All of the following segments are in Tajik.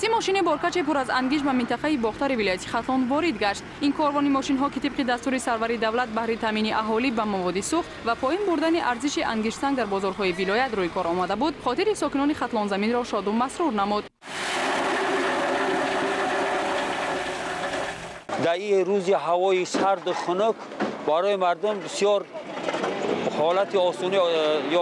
30 мошини боркаче пур аз ангиш ба минтақаи Бохтари вилояти Хатлон ворид гашт. Ин корвони мошинҳо, ки тибқи дастури сарвари давлат баҳри таъмини аҳолӣ ба маводи сӯхт ва поин бурдани арзиши ангиштсанг дар бозорҳои вилоят рӯи кор омада буд, хотири сокинони Хатлонзаминро шоду масрур намуд. Дар ин рӯзи ҳавои сарду хунук барои мардум бисёр ҳолати осонӣ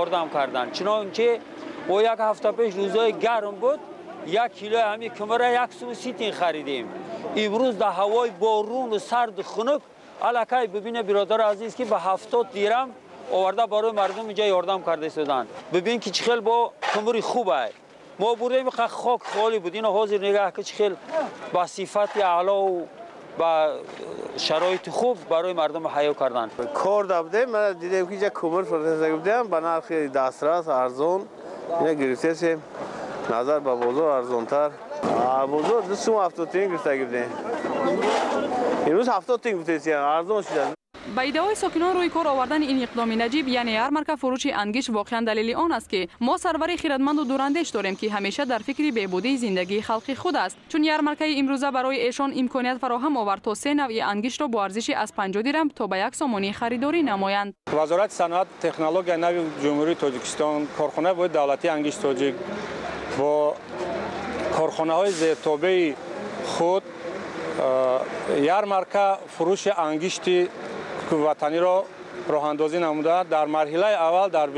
ёрдам карданд. Чунончи бо як ҳафта пеш рӯзҳои гарм буд, 1 килои ҳамин кумра 1 сум 30 тин харидем. Имрӯз дар ҳавои боруну сарду хунук аллакай бибине, биродари азиз, ки ба 70 дирам оварда барои мардум инҷа ёрдам карда истоданд. Бибин, ки чӣ хел бо кумри хубай мо бурдем, хок холӣ буд. Ино ҳозир нигаҳ, ки чӣ хел ба сифати аълову ба шароити хуб барои мардум ҳаё карданд. Кор да будем, дидем, ки инҷа кумр фурӯхта будем ба нархи дастрас, арзон. Ина гирифтесем, назар ба бозор арзонтар. Бозор 2 сум 70 тин гирифта гирифтем, имрӯз 70 тин гуфтесем, арзон шуда. Ба иддаои сокинон, рӯи кор овардани ин иқдоми наҷиб, яъне ярмарка фурӯши ангиш, воқеан далели он аст, ки мо сарвари хирадманду дурандеш дорем, ки ҳамеша дар фикри беҳбудии зиндагии халқи худ аст, чун ярмаркаи имрӯза барои эшон имконият фароҳам овард, то се навъи ангишро бо арзиши аз 50 дирам то ба 1 сомонӣ харидорӣ намоянд. Вазорати саноат, технологияи нави Ҷумҳурии Тоҷикистон, корхонаи воҳиди давлатии ангишти тоҷик бо корхонаҳои зертобеи худ ярмарка фурӯши ангишти ватаниро роҳандозӣ намуда, дар марҳилаи аввал дар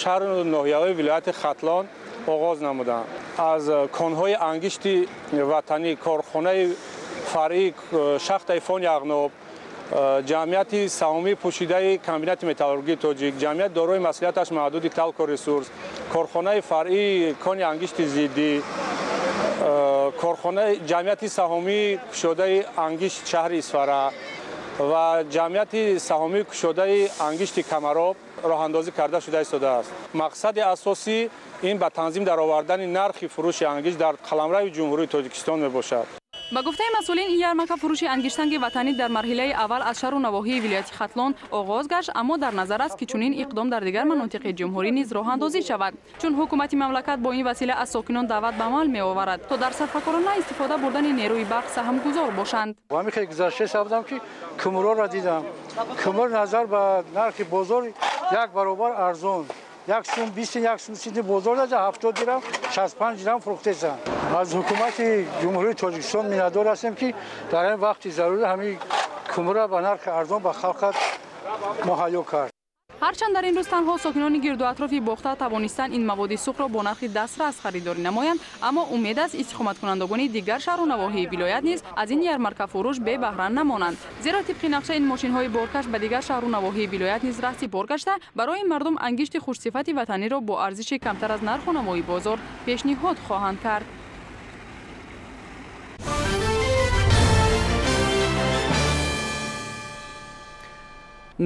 шаҳру ноҳияҳои вилояти Хатлон оғоз намуданд. Аз конҳои ангишти ватанӣ, корхонаи фаръии шахтаи фони Яғноб, ҷамъияти саҳомии пӯшидаи комбинати металлургии тоҷик, ҷамъияти дорои масъулияташ маҳдуди Талко Ресурс, корхонаи фаръии кони ангишти Зиддӣ, корхонаи ҷамъияти саҳомии кушодаи ангишт шаҳри Исфара ва ҷамъияти саҳомии кушодаи ангишти Камароб роҳандозӣ карда шуда истодааст. Мақсади асосӣ ин ба танзим даровардани нархи фурӯши ангишт дар қаламрави Ҷумҳурии Тоҷикистон мебошад. Ба гуфтаи масъулин, ин ярмарка фурӯши ангиштсанги ватанӣ дар марҳилаи аввал аз шаҳру навоҳии вилояти Хатлон оғоз гашт, аммо дар назар аст, ки чунин иқдом дар дигар манотиқи ҷумҳурӣ низ роҳандозӣ шавад, чун ҳукумати мамлакат бо ин васила аз сокинон даъват ба амал меоварад, то дар сарфакорона истифода бурдани нерӯи барқ саҳмгузор бошанд. Ҳамин хел гузашта будам, ки кумроро дидам. Кумр назар ба нархи бозор як баробар арзон, 1 сум 20, 1 сум 30 бозор даҷа 70 дирам, 65 дирам фурӯхтесанд. Аз ҳукумати Ҷумҳурии Тоҷикистон миннатдор ҳастем, ки дар ин вақти зарурӣ ҳамин кумра ба нархи арзон ба халқат муҳайё кард. Ҳарчанд дар ин рӯз танҳо сокинони гирду атрофи Бохтар тавонистанд ин маводи сӯхтро бо нархи дастрас харидорӣ намоянд, аммо умед аст, истиқоматкунандагони дигар шаҳру навоҳии вилоят низ аз ин ярмаркафурӯш бебаҳра намонанд, зеро тибқи нақша ин мошинҳои боркаш ба дигар шаҳру навоҳии вилоят низ раҳсипор гашта, барои мардум ангишти хушсифати ватаниро бо арзиши камтар аз нарху навои бозор пешниҳод хоҳанд кард.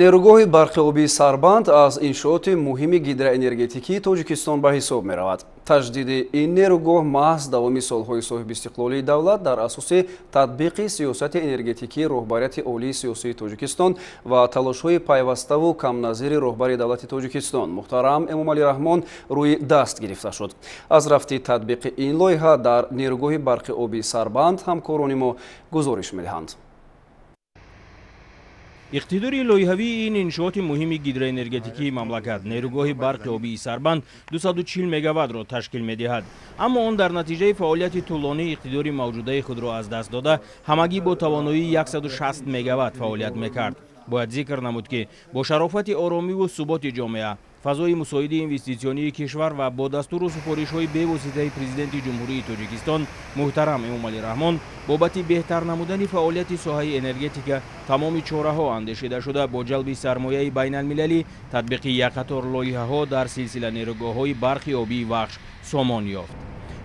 Нерӯгоҳи барқи обии Сарбанд аз иншооти муҳими гидроэнергетикии Тоҷикистон ба ҳисоб меравад. Таҷдиди ин нерӯгоҳ маҳз давоми солҳои соҳибистиқлолии давлат дар асоси татбиқи сиёсати энергетикии роҳбарияти олии сиёсии Тоҷикистон ва талошҳои пайваставу камназири роҳбари давлати Тоҷикистон муҳтарам Эмомалӣ Раҳмон рӯи даст гирифта шуд. Аз рафти татбиқи ин лоиҳа дар нерӯгоҳи барқи обии Сарбанд ҳамкорони мо гузориш медиҳанд. Иқтидори лоиҳавии ин иншооти муҳими гидроэнергетикии мамлакат, нерӯгоҳи барқи обии Сарбанд, 240 мегаваттро ташкил медиҳад, аммо он дар натиҷаи фаъолияти тӯлонӣ иқтидори мавҷудаи худро аз даст дода, ҳамагӣ бо тавоноии 160 мегаватт фаъолият мекард. Бояд зикр намуд, ки бо шарофати оромиву суботи ҷомеа, фазои мусоиди инвеститсионии кишвар ва бо дастуру супоришҳои бевоситаи Президенти Ҷумҳурии Тоҷикистон муҳтарам Эмомалӣ Раҳмон бобати беҳтар намудани фаъолияти соҳаи энергетика тамоми чораҳо андешида шуда, бо ҷалби сармояи байналмилалӣ татбиқи як қатор лоиҳаҳо дар силсила нерӯгоҳҳои барқи обии Вахш сомон ёфт.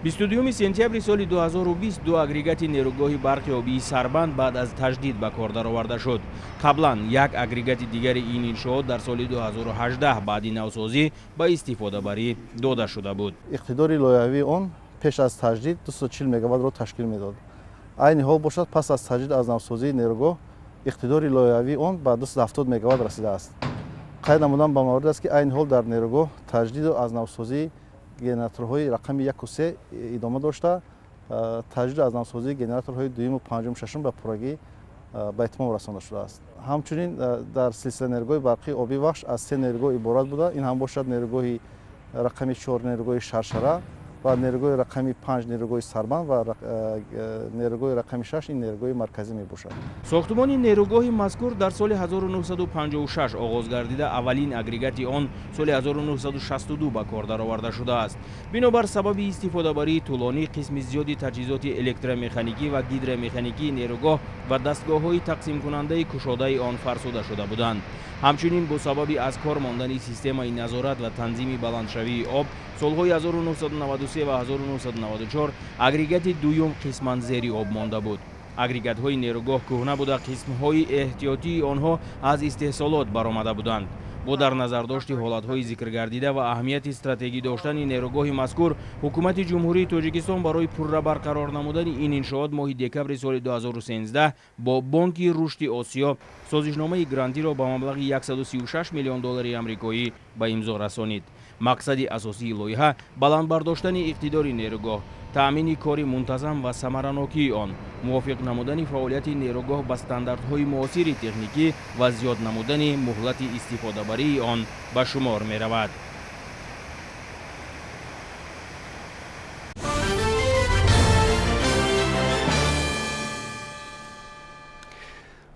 22 сентябри соли 2020 ду агрегати нерӯгоҳи барқи обии Сарбанд баъд аз таҷдид ба кор дароварда шуд. Қаблан як агрегати дигари ин иншоот дар соли 2018 баъди навсозӣ ба истифодабарӣ дода шуда буд. Иқтидори лоиҳавии он пеш аз таҷдид 240 мегаваттро ташкил медод. Айни ҳол бошад, пас аз таҷдид, аз навсозии нерӯгоҳ, иқтидори лоиҳавии он ба 270 мегаватт расидааст. Қайд намудан ба маврид аст, ки айни ҳол дар нерӯгоҳ таҷдиду аз навсозии генераторҳои рақами 1-у 3 идома дошта. Таҷдид аз навсозии генераторҳои дуюму панҷум, шашум ба пуррагӣ ба итмом расонда шудааст. Ҳамчунин дар силсила нерӯгоҳи барқии обии Вахш аз се нерӯгоҳ иборат буда, ин ҳам бошад нерӯгоҳи рақами 4 нерӯгоҳи Шаршара ва нерӯгоҳи рақами 5 нерӯгоҳи Сарбанд ва нерӯгоҳи рақами 6 ин нерӯгоҳи марказӣ мебошад. Сохтмони нерӯгоҳи мазкур дар соли 1956 оғоз гардида, аввалин агрегати он соли 1962 ба кор дароварда шудааст. Бинобар сабаби истифодабарии тӯлонӣ, қисми зиёди таҷҳизоти электромеханикӣ ва гидромеханикии нерӯгоҳ ва дастгоҳҳои тақсимкунандаи кушодаи он фарсуда шуда буданд. Ҳамчунин бо сабаби аз кор мондани системаи назорат ва танзими баландшавии об солҳои 1993 ва 1994 агрегати дуюм қисман зери об монда буд. Агрегатҳои нерӯгоҳ кӯҳна буда, қисмҳои эҳтиётии онҳо аз истеҳсолот баромада буданд. Бо дар назардошти ҳолатҳои зикргардида ва аҳамияти стратегӣ доштани нерӯгоҳи мазкур, ҳукумати Ҷумҳурии Тоҷикистон барои пурра барқарор намудани ин иншоот моҳи декабри соли 2013 бо Бонки Рушди Осиё созишномаи грантиро ба маблағи 136 миллион доллари амрикоӣ ба имзо расонид. Мақсади асосии лоиҳа баланд бардоштани иқтидори нерӯгоҳ, таъмини кори мунтазам ва самаранокии он, мувофиқ намудани фаъолияти нерӯгоҳ ба стандартҳои муосири техникӣ ва зиёд намудани муҳлати истифодабарии он ба шумор меравад.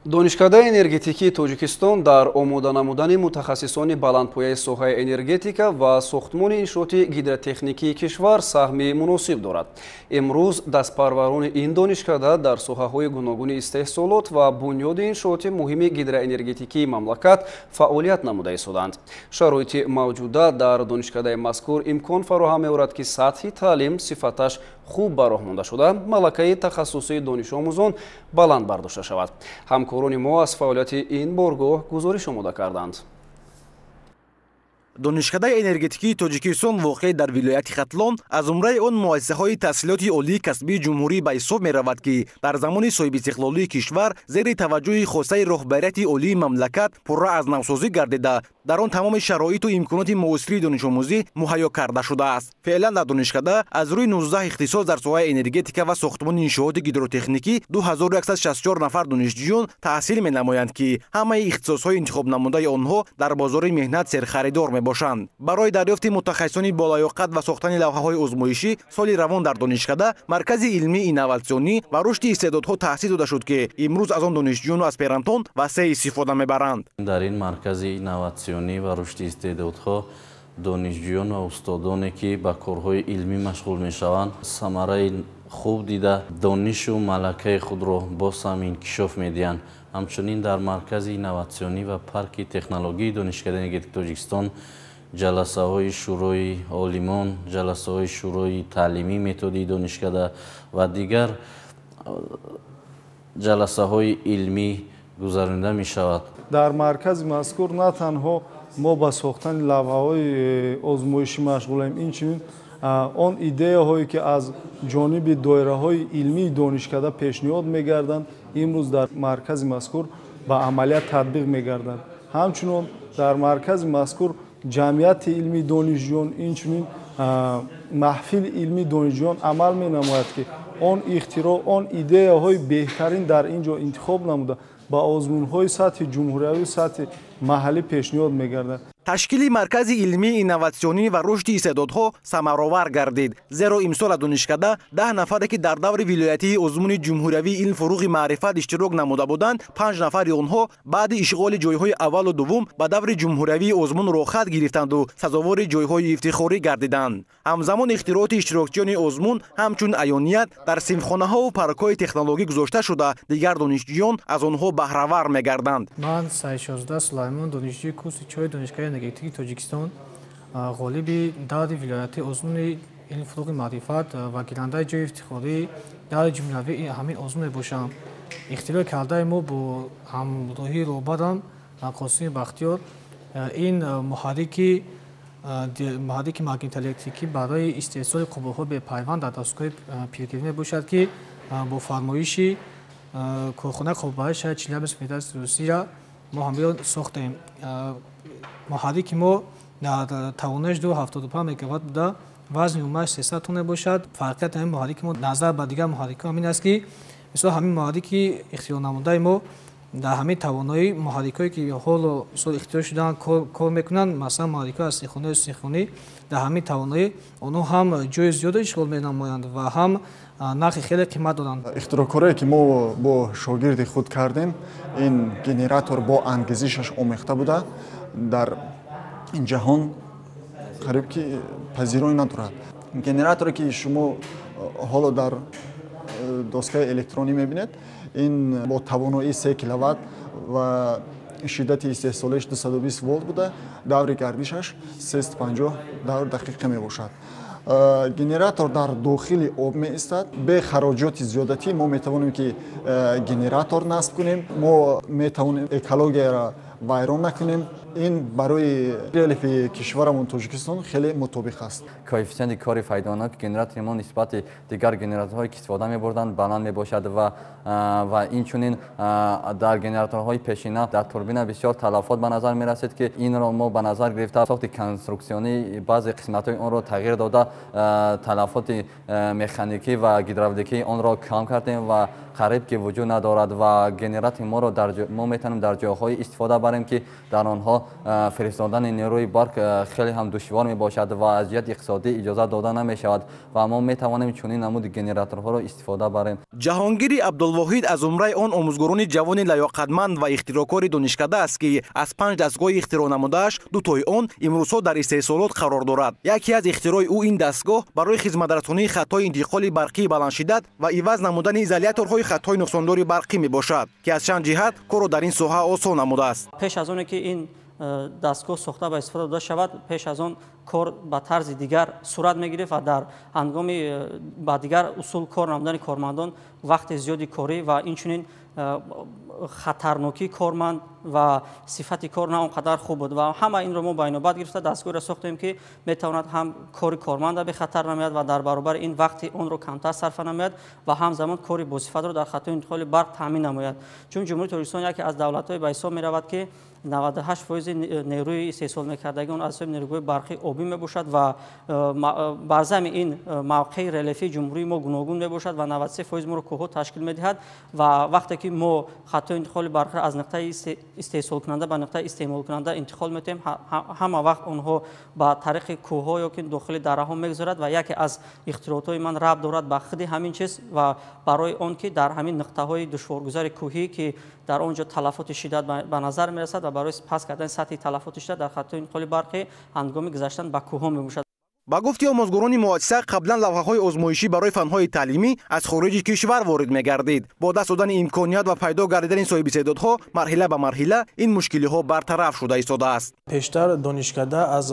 Донишкадаи энергетикии Тоҷикистон дар омода намудани мутахассисони баландпояи соҳаи энергетика ва сохтмони иншооти гидротехникии кишвар саҳми муносиб дорад. Имрӯз дастпарварони ин донишкада дар соҳаҳои гуногуни истеҳсолот ва бунёди иншооти муҳими гидроэнергетикии мамлакат фаъолият намуда истоданд. Шароити мавҷуда дар донишкадаи мазкур имкон фароҳам меорад, ки сатҳи таълим сифаташ хуб ба роҳ монда шуда, малакаи тахассусии донишомӯзон баланд бардошта шавад. Ҳамкорони мо аз фаъолияти ин боргоҳ гузориш омода карданд. Донишкадаи энергетикии Тоҷикистон воқеъ дар вилояти Хатлон аз зумраи он муассисаҳои таҳсилоти олии касбии ҷумҳурӣ ба ҳисоб меравад, ки дар замони соҳибистиқлолии кишвар зери таваҷҷӯҳи хосаи роҳбарияти олии мамлакат пурра аз навсозӣ гардида, дар он тамоми шароиту имконоти муосири донишомӯзӣ муҳайё карда шудааст. Феълан дар донишкада аз рӯи 19 ихтисос дар соҳаи энергетика ва сохтмони иншооти гидротехникӣ 2164 нафар донишҷӯён таҳсил менамоянд, ки ҳамаи ихтисосҳои интихобнамудаи онҳо дар бозори меҳнат серхаридор мебошанд. Барои дарёфти мутахассисони болаёқат ва сохтани лавҳаҳои озмоишӣ соли равон дар донишкада маркази илмии инноватсионӣ ва рушди истеъдодҳо таъсис дода шуд, ки имрӯз аз он донишҷӯёну аспирантон васеъ истифода мебаранд. Дар ин маркази инноватсионӣ ва рушди истеъдодҳо донишҷӯён ва устодоне, ки ба корҳои илмӣ машғул мешаванд, самараи хуб дида, донишу малакаи худро боз ҳам инкишоф медиҳанд. Ҳамчунин дар маркази инноватсионӣ ва парки технологияи Донишкадаи энергетикии Тоҷикистон ҷаласаҳои шӯрои олимон, ҷаласаҳои шӯрои таълимии методии донишкада ва дигар ҷаласаҳои илмӣ гузаронида мешавад. Дар маркази мазкур на танҳо мо ба сохтани лавҳаҳои озмоишӣ машғулем, инчунин он идеяҳое, ки аз ҷониби доираҳои илмии донишкада пешниҳод мегарданд, имрӯз дар маркази мазкур ба амалият татбиқ мегарданд. Ҳамчунон дар маркази мазкур ҷамъияти илмии донишҷӯён, инчунин маҳфили илмии донишҷӯён амал менамояд, ки он ихтироъ, он идеяҳои беҳтарин дар ин ҷо интихоб намуда ба озмунҳои сатҳи ҷумҳуриявӣ, сатҳи маҳаллӣ пешниҳод мегардад. Ташкили маркази илмии инноватсионӣ ва рушди истеъдодҳо самаровар гардид, зеро имсол аз донишкада 10 нафаре, ки дар даври вилоятии озмуни ҷумҳуриявии илм фуруғи маърифат иштирок намуда буданд, 5 нафари онҳо баъди ишғоли ҷойҳои аввалу дуввум ба даври ҷумҳуриявии озмун роҳхат гирифтанду сазовори ҷойҳои ифтихорӣ гардиданд. Ҳамзамон ихтирооти иштирокчиёни озмун ҳамчун аёният дар синфхонаҳову паркҳои технологӣ гузошта шуда, дигар донишҷӯён аз онҳо баҳравар мегарданд. Ман Сайшозода Сулаймон, донишҷӯи курси 4 донишгоҳи энергетикии Тоҷикистон, ғолиби даври вилоятии озмуни илм фуруғи маърифат ва гирандаи ҷойи ифтихории даври ҷумҳуриявии ҳамин озмун мебошам. Ихтирои кардаи мо бо ҳамроҳии роҳбарам Қосими Бахтиёр ин муҳаррики магнитоэлектрикӣ барои истеҳсоли қубурҳои бепайванд дар дастгоҳи пиргирӣ мебошад, ки бо фармоиши корхонаи қубурбарии шаҳри Челябинск Федератсияи Русия мо ҳаминро сохтем. Муҳаррики мо дар тавоноиш 2,75 мегаватт буда, Вазни умумиаш 300 тонна бошад. Фарқияти ҳамин муҳаррики мо назар ба дигар муҳаррикҳо ҳамин аст, ки мисол ҳамин муҳаррики ихтиёрнамудаи мо дар ҳамин тавоноии муҳаррикҳое ки ҳоло мисол ихтиёр шудаанд кор мекунанд, масалан муҳаррикҳо аз синхронию синхронӣ дар ҳамин тавоноӣ онҳо ҳам ҷои зиёде ишғол менамоянд ва ҳам нархи хеле қимат доранд. Ихтирокорое ки мо бо шогирди худ кардем, ин генератор бо ангезишаш омехта буда, дар ин ҷаҳон қариб ки пазироӣ надорад. Генераторе ки шумо ҳоло дар доскаи электронӣ мебинед, ин бо тавоноии 3 киловатт ва шиддати истеҳсолиш 220 волт буда, даври гардишаш 350 давр дақиқа мебошад. Генератор дар дохили об меистад. Бе хароҷоти зиёдатӣ мо метавонем ки генератор насб кунем, мо метавонем экологияро вайрон накунем. Ин барои релефи кишварамон Тоҷикистон хеле мутобиқ аст. Коэффисиенти кори файдонок генератори мо нисбати дигар генераторҳое ки истифода мебурданд баланд мебошад ва инчунин дар генераторҳои пешина дар турбина бисёр талафот ба назар мерасид, ки инро мо ба назар гирифта сохти конструксионии баъзе қисматҳои онро тағйир дода, талафоти механикӣ ва гидравликии онро кам кардем ва қариб ки вуҷуд надорад ва генератори моро мо метавонем дар ҷойҳое истифода барем, ки дар онҳо фиристодани нерӯи барқ хеле ҳам душвор мебошад ва аз ҷиҳати иқтисодӣ иҷозат дода намешавад ва мо метавонем чунин намуди генераторҳоро истифода барем. Ҷаҳонгири Абдулвоҳид аз зумраи он омӯзгорони ҷавони лаёқатманд ва ихтироъкори донишкада аст, ки аз 5 дастгоҳи ихтироъ намудааш дутои он имрӯзҳо дар истеҳсолот қарор дорад. Яке аз ихтирои ӯ ин дастгоҳ барои хизматрасонии хатҳои интиқоли барқии баландшиддат ва иваз намудани изоляторҳои хатҳои нуқсондори барқӣ мебошад, ки аз чанд ҷиҳат корро дар ин соҳа осон намудааст. Пеш аз оне ки ин дастгоҳ сохта ба истифода дода шавад, пеш аз он кор ба тарзи дигар сурат мегирифт ва дар ҳангоми ба дигар усул кор намудани кормандон вақти зиёди корӣ ва инчунин хатарнокии корманд ва сифати кор на он қадар хуб буд ва ҳама инро мо ба инобат гирифта дастгоҳро сохтем, ки метавонад ҳам кори корманда бехатар намояд ва дар баробари ин вақти онро камтар сарфа намояд ва ҳамзамон кори босифатро дар хатҳои интиқоли барқ таъмин намояд. Чун Ҷумҳурии Тоҷикистон яке аз давлатҳое ба ҳисоб меравад, ки 98% нерӯи истеҳсол мекардагӣ он аз ҳисоби нерӯгоҳи барқи обӣ мебошад ва бар замми ин мавқеи релефии ҷумҳурии мо гуногун мебошад ва 93% моро кӯҳҳо ташкил медиҳад ва вақте ки мо хатҳои интиқоли барқро аз нуқтаи истеҳсолкунанда ба нуқтаи истеъмолкунанда интиқол медиҳем, ҳама вақт онҳо ба тариқи кӯҳҳо ё ки дохили дараҳо мегузарад ва яке аз ихтироотҳои ман рабт дорад ба худи ҳамин чиз ва барои он ки дар ҳамин нуқтаҳои душворгузари кӯҳӣ, ки дар он ҷо талафоти шиддат ба назар мерасад ва барои паст кардани сатҳи талафоти шиддат дар хатҳои интиқоли барқӣ ҳангоми гузаштан ба кӯҳҳо мебошад. Ба гуфти омӯзгорони муассиса, қаблан лавҳаҳои озмоишӣ барои фанҳои таълимӣ аз хориҷи кишвар ворид мегардид. Бо даст додани имконият ва пайдо гардидани соҳибистеъдодҳо марҳила ба марҳила ин мушкилиҳо бартараф шуда истодааст. Пештар донишкада аз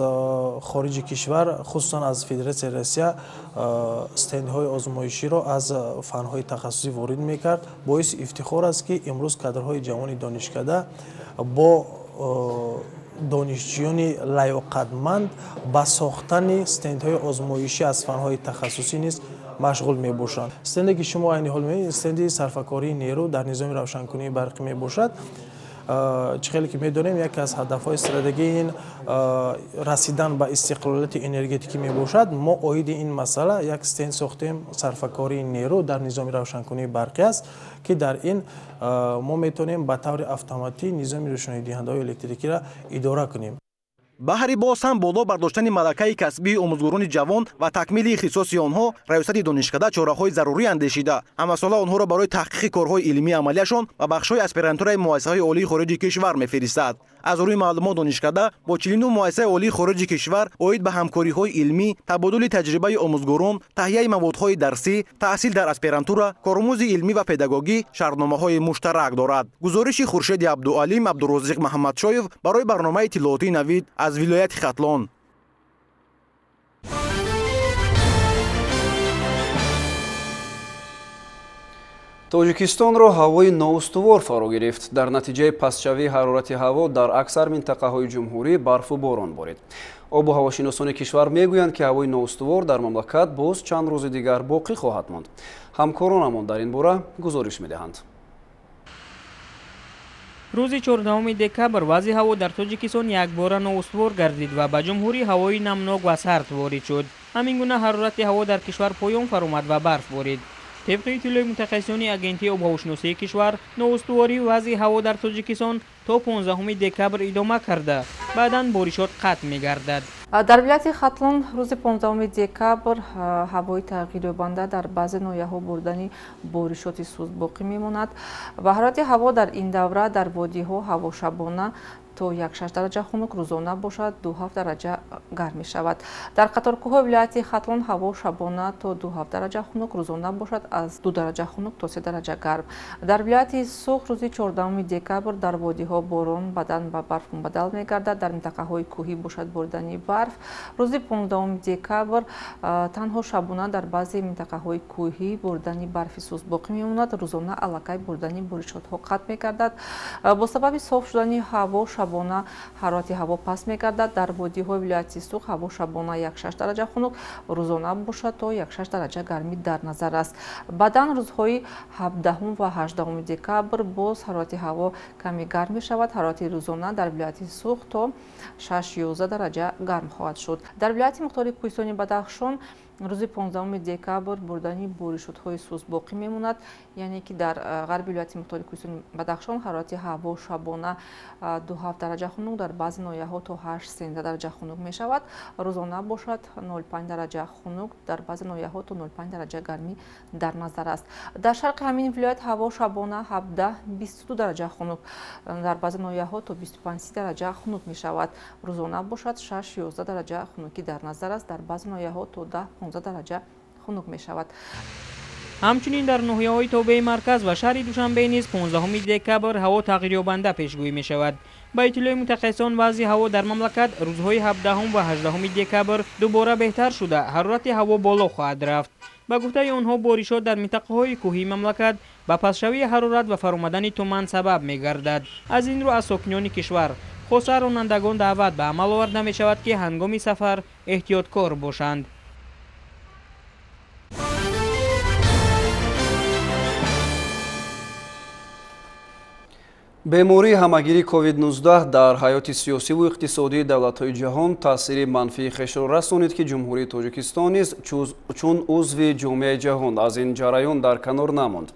хориҷи кишвар, хусусан аз Федератсияи Россия, стендҳои озмоиширо аз фанҳои тахассусӣ ворид мекард. Боиси ифтихор аст, ки имрӯз кадрҳои ҷавони донишкада бо донишҷӯёни лаёқатманд ба сохтани стендҳои озмоишӣ аз фанҳои тахассусӣ низ машғул мебошанд. Стенде ки шумо айни ҳол мебинед, стенди сарфакории нерӯ дар низоми равшанкунии барқӣ мебошад. Чӣ хеле ки медонем, яке аз ҳадафҳои стратегии ин расидан ба истиқлолияти энергетикӣ мебошад. Мо оиди ин масъала як стенд сохтем, сарфакории нерӯ дар низоми равшанкунии барқӣ аст, ки дар ин мо метавонем ба таври автоматӣ низоми рӯшноидиҳандаҳои электрикиро идора кунем. Баҳри боз ҳам боло бардоштани малакаи касбии омӯзгорони ҷавон ва такмили ихтисоси онҳо, раёсати донишкада чораҳои зарурӣ андешида, ҳамасола онҳоро барои таҳқиқи корҳои илмии амалияшон ба бахшҳои аспирантураи муассисаҳои олии хориҷи кишвар мефиристад. Аз рӯи маълумот, донишкада бо 49 муассисаи олии хориҷи кишвар оид ба ҳамкориҳои илмӣ, табодули таҷрибаи омӯзгорон, таҳияи маводҳои дарсӣ, таҳсил дар аспирантура, коромӯзи илмӣ ва педагогӣ шартномаҳои муштарак дорад. Гузориши Хуршеди Абдуалим, Абдурозиқ Маҳаммадшоев барои барномаи иттилоотии Навид аз вилояти Хатлон. Тоҷикистонро ҳавои ноустувор фаро гирифт. Дар натиҷаи пастшавии ҳарорати ҳаво дар аксар минтақаҳои ҷумҳурӣ барфу борон борид. Обу ҳавошиносони кишвар мегӯянд, ки ҳавои ноустувор дар мамлакат боз чанд рӯзи дигар боқӣ хоҳад монд. Ҳамкоронамон дар ин бора гузориш медиҳанд. Рӯзи 14 декабр вазъи ҳаво дар Тоҷикистон якбора ноустувор гардид ва ба ҷумҳурӣ ҳавои намнок ва сард ворид шуд. Ҳамин гуна ҳарорати ҳаво дар кишвар поён фаромад ва барф борид. Тибқи иттилои мутахассисони Агентии обҳавошиносии кишвар, ноустувории вазъи ҳаво дар Тоҷикистон то 15 декабр идома карда, баъдан боришот қатъ мегардад. Дар вилояти Хатлон рӯзи 15 декабр ҳавои тағйирёбанда, дар баъзе ноҳияҳо бурдани боришоти суст боқӣ мемонад ва ҳарорати ҳаво дар ин давра дар водиҳо ҳаво шабона то 1,6 дараҷа хунук, рӯзона бошад 2,7 дараҷа гарм мешавад. Дар қаторкӯҳҳои вилояти Хатлон ҳаво шабона то 2,7 дараҷа хунук, рӯзона бошад аз 2 дараҷа хунук то 3 дараҷа гарм. Дар вилояти Суғд рӯзи 14 декабр дар водиҳо борон баъдан ба барф мубаддал мегардад, дар минтақаҳои кӯҳӣ бошад боридани барф. Рӯзи 15 декабр танҳо шабона дар баъзе минтақаҳои кӯҳӣ боридани барфи суст боқӣ мемонад, рӯзона аллакай боридани боришотҳо қатъ мегардад. Бо сабаби соф шудани ҳаво шабона ҳарорати ҳаво паст мегардад. Дар водиҳои вилояти Суғд ҳаво шабона 1,6 дараҷа хунук, рӯзона бошад то 1,6 дараҷа гармӣ дар назар аст. Баъдан рӯзҳои 17 ва 18 декабр боз ҳарорати ҳаво каме гарм мешавад. Ҳарорати рӯзона дар вилояти Суғд то 6-11 дараҷа гарм хоҳад шуд. Дар вилояти мухтори Кӯҳистони Бадахшон рӯзи 15 декабр бурдани боришотҳои суст боқӣ мемонад, яъне ки дар ғарби вилояти мухтори Кӯҳистони Бадахшон ҳарорати ҳаво шабона 2,7 дараҷа хунук, дар баъзе ноҳияҳо то 8-13 дараҷа хунук мешавад, рӯзона бошад 0,5 дараҷа хунук, дар баъзе ноҳияҳо то 0,5 дараҷа гармӣ дар назар аст. Дар шарқи ҳамин вилоят ҳаво шабона 17-22 дараҷа хунук, дар баъзе ноҳияҳо то 25-30 дараҷа хунук мешавад, рӯзона бошад 6-11 дараҷа хунукӣ дар назар аст, дар баъзе ноҳияҳо то 10-15 дараҷа хунук мешавад. Ҳамчунин дар ноҳияҳои тобеи марказ ва шаҳри Душанбе низ 15 декабр ҳаво тағйирёбанда пешгӯӣ мешавад. Ба иттилои мутахассисон, вазъи ҳаво дар мамлакат рӯзҳои 17 ва 18 декабр дубора беҳтар шуда, ҳарорати ҳаво боло хоҳад рафт. Ба гуфтаи онҳо, боришот дар минтақаҳои кӯҳии мамлакат ба пастшавии ҳарорат ва фаромадани туман сабаб мегардад. Аз ин рӯ аз сокинони кишвар, хоса ронандагон, даъват ба амал оварда мешавад, ки ҳангоми сафар эҳтиёткор бошанд. Бемории ҳамагири COVID-19 дар ҳаёти сиёсиву иқтисодии давлатҳои ҷаҳон таъсири манфии хешро расонид, ки Ҷумҳурии Тоҷикистон низ чун узви ҷомеаи ҷаҳон аз ин ҷараён дар канор намонд.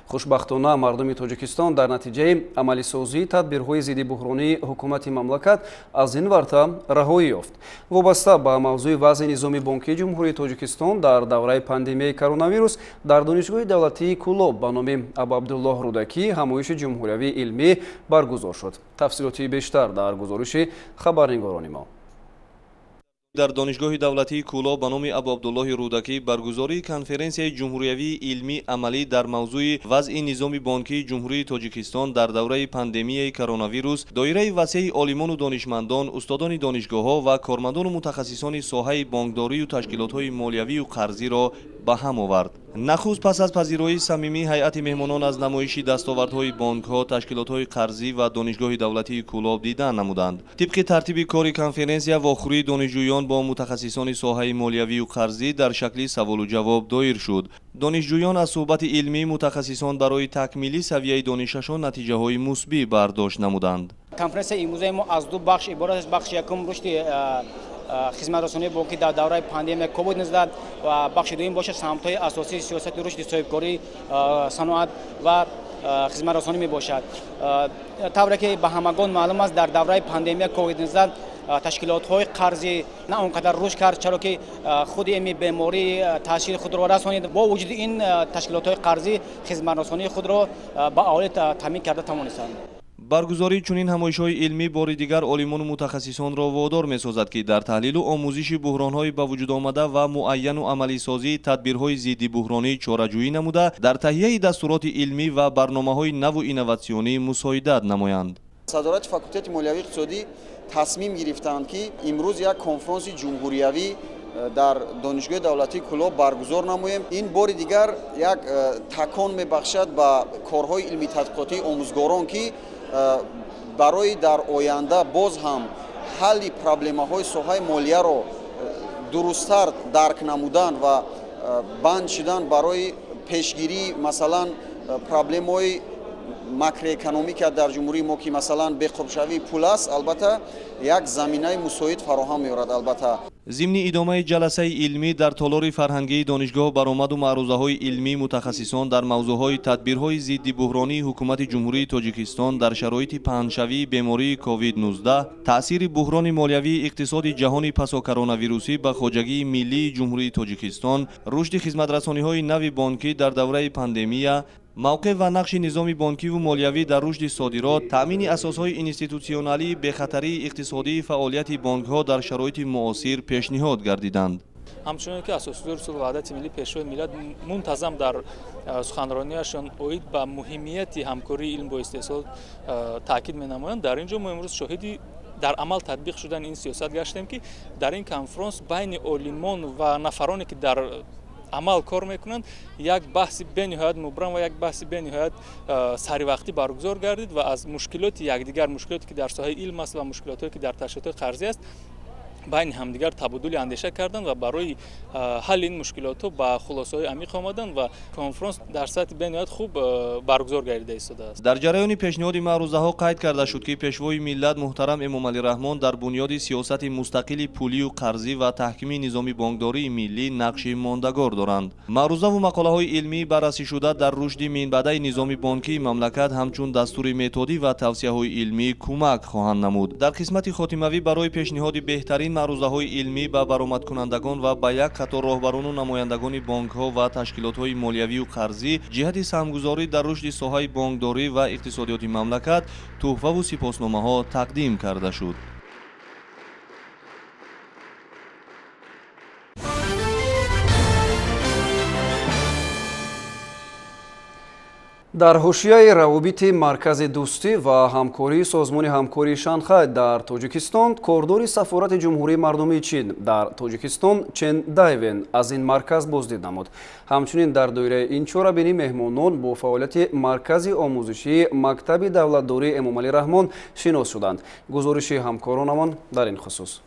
Хушбахтона, мардуми Тоҷикистон дар натиҷаи амалисозии тадбирҳои зиддибуҳронии ҳукумати мамлакат аз ин варта раҳоӣ ёфт. Вобаста ба мавзӯи вазъи низоми бонкии Ҷумҳурии Тоҷикистон дар давраи пандемияи коронавирус дар Донишгоҳи давлатии Кӯлоб ба номи Абуабдуллоҳ Рӯдакӣ ҳамоиши ҷумҳуриявии илмӣ баргузор шуд. Тафсилоти бештар дар гузориши хабарнигорони мо. Дар Донишгоҳи давлатии Кӯлоб ба номи Абуабдуллоҳи Рӯдакӣ баргузории конференсияи ҷумҳуриявии илмӣ амалӣ дар мавзӯи вазъи низоми бонкии Ҷумҳурии Тоҷикистон дар давраи пандемияи коронавирус доираи васеи олимону донишмандон, устодони донишгоҳҳо ва кормандону мутахассисони соҳаи бонкдорию ташкилотҳои молиявию қарзиро ба ҳам овард. Нахуст пас аз пазироии самимии ҳайати меҳмонон аз намоиши дастовардҳои бонкҳо, ташкилотҳои қарзӣ ва Донишгоҳи давлатии Кӯлоб дидан намуданд. Тибқи тартиби кори конференсия, вохӯрии донишҷӯён бо мутахассисони соҳаи молиявию қарзӣ дар шакли саволу ҷавоб доир шуд. Донишҷӯён аз суҳбати илмии мутахассисон барои такмили савияи донишашон натиҷаҳои мусбӣ бардошт намуданд. Конференсияи имрӯзаи мо аз ду бахш иборат аст. Бахши якум рушди хизматрасонии бонкӣ дар давраи пандемия COVID-19 ва бахши дуюм бошад самтҳои асосии сиёсати рушди соҳибкорӣ, саноат ва хизматрасонӣ мебошад. Тавре ки ба ҳамагон маълум аст, дар давраи пандемия COVID-19 ташкилотҳои қарзӣ на он қадар рушд кард, чаро ки худи ин беморӣ таъсири худро расонид. Бо вуҷуди ин ташкилотҳои қарзӣ хизматрасонии худро ба аҳолӣ таъмин карда тавонистанд. Баргузории чунин ҳамоишҳои илмӣ бори дигар олимону мутахассисонро водор месозад, ки дар таҳлилу омӯзиши буҳронҳои ба вуҷуд омада ва муайяну амалисозии тадбирҳои зиддибуҳронӣ чораҷӯӣ намуда, дар таҳияи дастуроти илмӣ ва барномаҳои наву инноватсионӣ мусоидат намоянд. Садорати факултети молиявии иқтисодӣ тасмим гирифтанд, ки имрӯз як конфронси ҷумҳуриявӣ дар Донишгоҳи давлатии Кӯлоб баргузор намоем. Ин бори дигар як такон мебахшад ба корҳои илмии тадқиқотии омӯзгорон, ки барои дар оянда боз ҳам ҳалли проблемаҳои соҳаи молияро дурусттар дарк намудан ва банд шудан барои пешгирии, масалан, проблемаҳои Макроэкономика дар ҷумҳурии мо, ки масалан беқурбшавии пул аст, албатта як заминаи мусоид фароҳам меорад. Албатта зимни идомаи ҷаласаи илмӣ дар толори фарҳангии донишгоҳ баромаду маърузаҳои илмии мутахассисон дар мавзӯъҳои тадбирҳои зидди буҳронии ҳукумати Ҷумҳурии Тоҷикистон дар шароити паҳншавии бемории COVID-19, таъсири буҳрони молиявии иқтисоди ҷаҳони пасокоронавирусӣ ба хоҷагии миллии Ҷумҳурии Тоҷикистон, рушди хизматрасониҳои нави бонкӣ дар давраи пандемия, мавқеъ ва нақши низоми бонкиву молиявӣ дар рушди содирот, таъмини асосҳои институтсионалии бехатарии иқтисодии фаъолияти бонкҳо дар шароити муосир пешниҳод гардиданд. Ҳамчунон ки асосгузори сулҳу ваҳдати миллӣ, Пешвои миллат мунтазам дар суханрониашон оид ба муҳимияти ҳамкории илм бо истеҳсол таъкид менамоянд, дар ин ҷо мо имрӯз шоҳиди дар амал татбиқ шудани ин сиёсат гаштем, ки дар ин конфронс байни олимон ва нафароне ки дар амал кор мекунанд, як баҳси бениҳоят мубрам ва як баҳси бениҳоят саривақтӣ баргузор гардид ва аз мушкилоти якдигар, мушкилоте ки дар соҳаи илм аст ва мушкилотҳое ки дар ташкилотҳои қарзӣ аст, байни ҳамдигар табодули андеша карданд ва барои ҳалли ин мушкилотҳо ба хулосаҳои амиқ омаданд ва конфронс дар сатҳи бениҳоят хуб баргузор гардида истодааст. Дар ҷараёни пешниҳоди маърузаҳо қайд карда шуд, ки Пешвои миллат муҳтарам Эмомалӣ Раҳмон дар бунёди сиёсати мустақили пулию қарзӣ ва таҳкими низоми бонкдории миллӣ нақши мондагор доранд. Маърузаву мақолаҳои илмӣ баррасӣшуда дар рушди минбаъдаи низоми бонкии мамлакат ҳамчун дастури методӣ ва тавсияҳои илмӣ кӯмак хоҳанд намуд. Дар қисмати хотимавӣ барои пешниҳоди беҳтарин маърузаҳои илмӣ ба баромадкунандагон ва ба як қатор роҳбарону намояндагони бонкҳо ва ташкилотҳои молиявию қарзӣ ҷиҳати саҳмгузорӣ дар рушди соҳаи бонкдорӣ ва иқтисодиёти мамлакат тӯҳфаву сипосномаҳо тақдим карда шуд. Дар ҳошияи равобити Маркази дӯстӣ ва ҳамкории Созмони ҳамкории Шанхай дар Тоҷикистон, кордори Сафорати Ҷумҳурии Мардумии Чин дар Тоҷикистон Чен Дайвен аз ин марказ боздид намуд. Ҳамчунин дар доираи ин чорабинӣ меҳмонон бо фаъолияти Маркази омӯзишии Мактаби давлатдории Эмомалӣ Раҳмон шинос шуданд. Гузориши ҳамкоронамон дар ин хусус.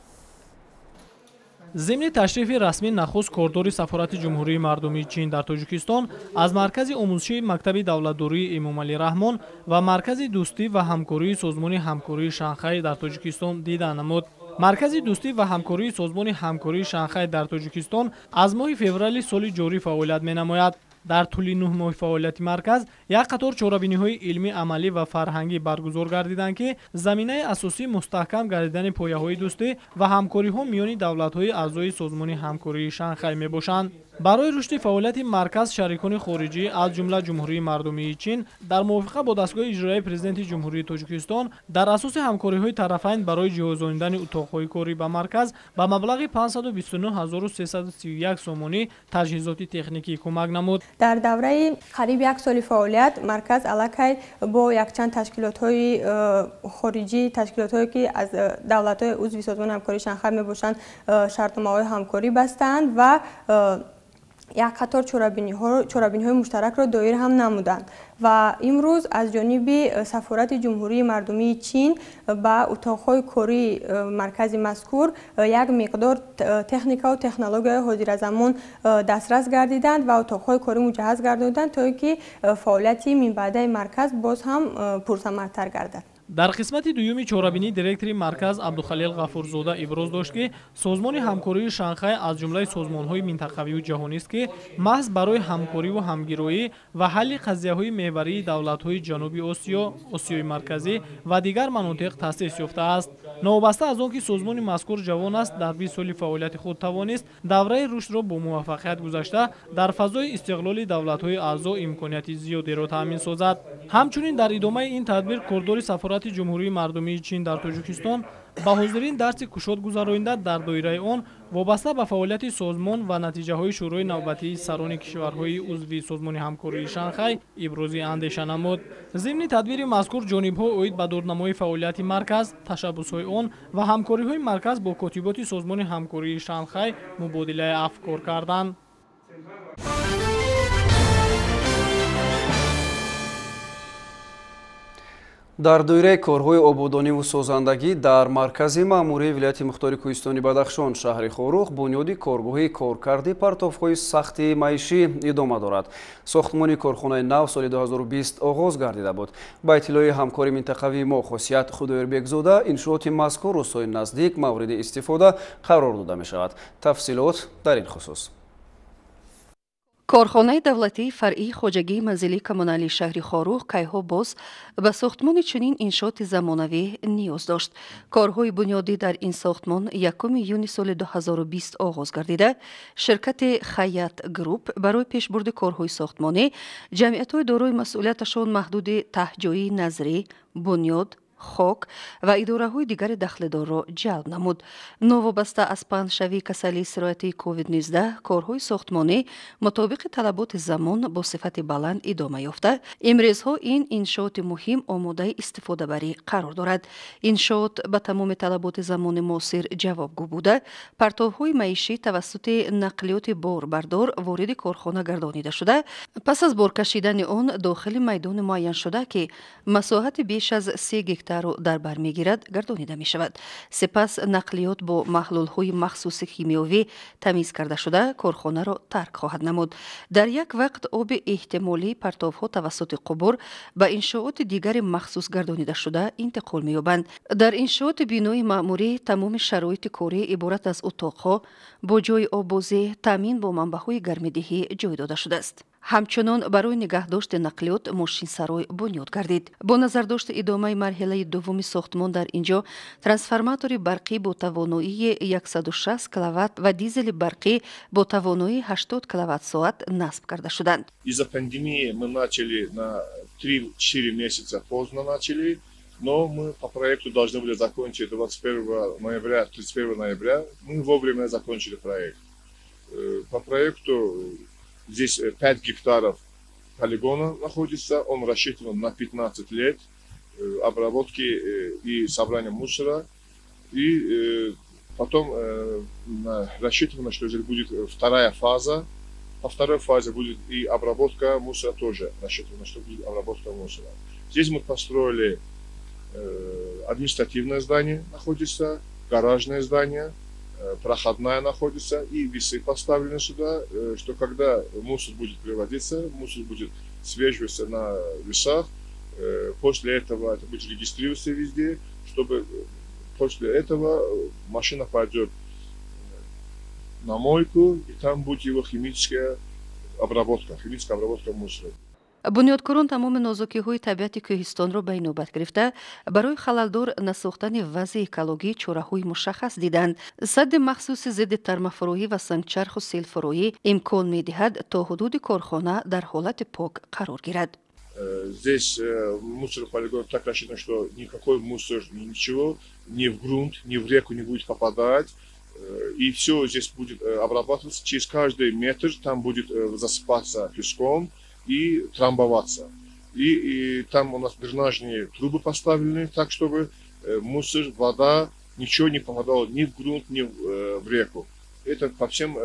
Зимни ташрифи расмӣ нахуст кордори Сафорати Ҷумҳурии Мардумии Чин дар Тоҷикистон аз Маркази омӯзишии Мактаби давлатдории Эмомалӣ Раҳмон ва Маркази дӯстӣ ва ҳамкории Созмони ҳамкории Шанхай дар Тоҷикистон дида намуд. Маркази дӯстӣ ва ҳамкории Созмони ҳамкории Шанхай дар Тоҷикистон аз моҳи феврали соли ҷорӣ фаъолият менамояд. Дар тӯли 9 моҳи фаъолияти марказ як қатор чорабиниҳои илмӣ, амалӣ ва фарҳангӣ баргузор гардиданд, ки заминаи асосии мустаҳкам гардидани пояҳои дӯстӣ ва ҳамкориҳо миёни давлатҳои аъзои Созмони ҳамкории Шанхай мебошанд. Барои рушди фаъолияти марказ шарикони хориҷӣ аз ҷумла Ҷумҳурии Мардумии Чин дар мувофиқа бо дастгоҳи иҷроияи Президенти Ҷумҳурии Тоҷикистон дар асоси ҳамкориҳои тарафайн барои ҷиҳозонидани утоқҳои корӣ ба марказ ба маблағи 529 331 сомонӣ таҷҳизоти техникӣ кӯмак намуд. Дар давраи қариб як соли фаъолият марказ аллакай бо якчанд ташкилотҳои хориҷӣ, ташкилотҳое ки аз давлатҳои узви Созмони ҳамкории Шанхай мебошанд, шартномаҳои ҳамкорӣ бастанд ва як қатор чорабиниҳои муштаракро доир ҳам намуданд ва имрӯз аз ҷониби Сафорати Ҷумҳурии Мардумии Чин ба утоқҳои кории маркази мазкур як миқдор техникаву технологияҳои ҳозиразамон дастрас гардиданд ва утоқҳои корӣ муҷаҳҳаз гардониданд, то ин ки фаъолияти минбаъдаи марказ боз ҳам пурсамартар гардад. Дар қисмати дуюми чорабинӣ директори марказ Абдухалил Ғафурзода иброз дошт, ки Созмони ҳамкории Шанхай аз ҷумлаи созмонҳои минтақавию ҷаҳонист, ки маҳз барои ҳамкориву ҳамгироӣ ва ҳалли қазияҳои меҳварии давлатҳои Ҷануби Осиё, Осиёи Марказӣ ва дигар манотиқ таъсис ёфтааст. Новобаста аз он ки созмони мазкур ҷавон аст, дар 20 соли фаъолияти худ тавонист давраи рушдро бо муваффақият гузашта дар фазои истиқлоли давлатҳои аъзо имконияти зиёдеро таъмин созад. Ҳамчунин дар идомаи ин тадбир кордори Сафорати Ҷумҳурии Мардумии Чин дар Тоҷикистон ба ҳозирин дарси кушод гузаронида дар доираи он вобаста ба фаъолияти созмон ва натиҷаҳои шӯрои навбатии сарони кишварҳои узви Созмони ҳамкории Шанхай ибрози андеша намуд. Зимни тадбири мазкур ҷонибҳо оид ба дурнамои фаъолияти марказ, ташаббусҳои он ва ҳамкориҳои марказ бо котиботи Созмони ҳамкории Шанхай мубодилаи афкор карданд. Дар доираи корҳои ободониву созандагӣ дар маркази маъмурии вилояти мухтори кӯҳистони Бадахшон, шаҳри Хоруғ, бунёди коргоҳи коркарди партовҳои сахти маишӣ идома дорад. Сохтмони корхонаи нав соли 2020 оғоз гардида буд. Ба иттилои ҳамкори минтақавии мо Хосият Худоирбекзода, иншооти мазкур рӯзҳои наздик мавриди истифода қарор дода мешавад. Тафсилот дар ин хусус. Корхонаи давлатии фаръии хоҷагии манзилии коммуналии шаҳри Хоруғ кайҳо боз ба сохтмони чунин иншооти замонавӣ ниёз дошт. Корҳои бунёдӣ дар ин сохтмон 1 июни соли 2020 оғоз гардида, ширкати Хаят Груп барои пешбурди корҳои сохтмонӣ ҷамъиятҳои дорои масъулияташон маҳдуди таҳҷоии назрӣ, бунёд, хок ва идораҳои дигари дахлдорро ҷалб намуд. Новобаста аз паҳншавии касалии сироятии COVID-19, корҳои сохтмонӣ мутобиқи талаботи замон бо сифати баланд идома ёфта, имрӯзҳо ин иншооти муҳим омодаи истифодабарӣ қарор дорад. Иншоот ба тамоми талаботи замони муосир ҷавобгӯ буда, партовҳои маишӣ тавассути нақлиёти борбардор вориди корхона гардонида шуда, пас аз боркашидани он дохили майдони муайяншуда, ки масоҳати беш аз 3 гектарро дар бар мегирад, гардонида мешавад. Сипас нақлиёт бо маҳлулҳои махсуси химиёвӣ тамиз карда шуда, корхонаро тарк хоҳад намуд. Дар як вақт оби эҳтимолии партовҳо тавассути қубур ба иншооти дигари махсус гардонида шуда интиқол меёбанд. Дар иншооти бинои маъмурӣ тамоми шароити корӣ иборат аз утоқҳо бо ҷойи оббозӣ, таъмин бо манбаъҳои гармидиҳӣ ҷой дода шудааст. Ҳамчунон барои нигаҳдошти нақлиёт мошинсарой бунёд гардид. Бо назардошти идомаи марҳилаи дуввуми сохтмон дар инҷо трансформатори барқӣ бо тавоноии 160 киловатт ва дизели барқӣ бо тавоноии 80 киловатт-соат насб карда шуданд. Из-за пандемии мы начали на 3-4 месяца поздно начали, но мы по проекту должны были закончить 21 ноября, 31 ноября. Мы вовремя закончили проект. По проекту здесь 5 гектаров полигона находится, он рассчитан на 15 лет обработки и собрания мусора. И потом рассчитано, что здесь будет вторая фаза. По второй фазе будет и обработка мусора тоже, рассчитано, что будет обработка мусора. Здесь мы построили административное здание находится, гаражное здание, проходная находится, и весы поставлены сюда, что когда мусор будет приводиться, мусор будет свеживаться на весах, после этого это будет регистрироваться везде, чтобы после этого машина пойдет на мойку, и там будет его химическая обработка мусора. Бунёдкорон тамоми нозукиҳои табиати кӯҳистонро ба инобат гирифта, барои халалдор насохтани вазъи экологӣ чораҳои мушаххас диданд. Садди махсуси зидди тармафурӯӣ ва сангчарху селфурӯӣ имкон медиҳад, то ҳудуди корхона дар ҳолати пок қарор гирад. Здесь мусорополигон так рассчитан, что никакой мусор, ничего ни в грунт, ни в реку не будет попадать. И все здесь будет обрабатываться. Через каждый метр там будет засыпаться песком и трамбоваться. И там у нас дренажные трубы поставлены, так чтобы мусор, вода, ничего не попадало ни в грунт, ни в реку. Это по всем